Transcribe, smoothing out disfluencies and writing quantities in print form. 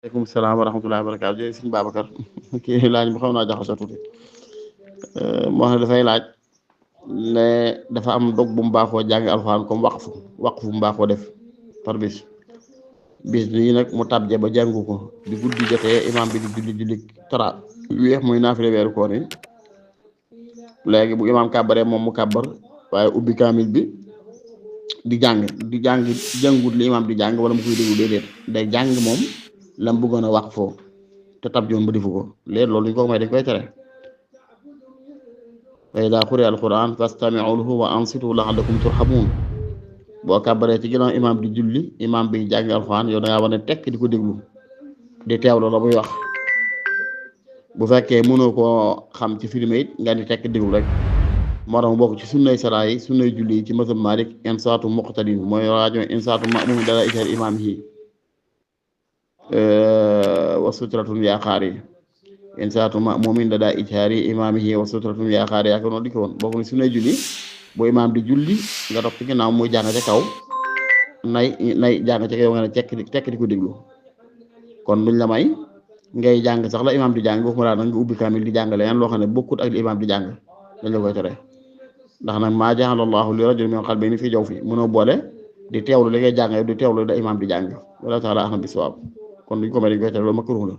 aleykum salaam wa rahmatullahi wa barakaatu jërëjëf sëñ Babacar kii laaj bu xaw naa jaxasoo tuuti moo xam ne dafay laaj ne dafa am dog bu mu baaxoo jàng alxuraan comme waqfu mu baaxoo def par bis nii nag mu tabje ba jàngu ko di guddi jotee imaam bi di julli tara weex muy naafile weeru koor yi léegi bu imaam kàbbaree moom mu kàbbar waaye ubbi kaamil bi di jàng jàngut li imaam di jàng wala mu koy déglu déedéet day jàng moom lam bëggoon a wax foofu te tab joon ba defu ko léegi loolu ñu ko may dañ koy tere fa idaa quri'a al-Qur'aan fastami'uu lahu wa ansituu la'allakum turhamuun boo kàbbaree ci ginnaaw imaam di julli imaam bi jàng alxuraan yow da ngaa war a tekk di ko déglu di teewlu la muy wax bu fekkee mënoo koo xam ci film it nga di tekk déglu rek moo tax mu bokk ci sunnay salaa yi sunnay julli yi ci mazhab Maalik insaatu muqtadin mooy rajo insaatu ma'muum dara ijar imaam yi wa sutratun yaakaari insaatu ma'muumin dadaa ijhaari imaamihi wa sutratun yaakaari yaakaar noonu di ko woon bokk ni sunnay julli bu imaam di julli nga topp ci ginnaaw muy jàng ca kaw nay jàng ca kaw nga ne tekk di ko déglu kon duñ la may ngay jàng sax la imaam di jàng waxuma laa nag nga ubbi kaamil di jàng leneen loo xam ne bokkut ak li imaam di jàng dañ la koy tere ndax nag maa ja'ala Allahu li rajulin min qalbayni fii jawfihi mënoo boole di teewlu li ngay jàng di teewlu da imaam di jàng wala taala ahna bi sawaab kon duñ ko may dañ koy tere loolu makruh la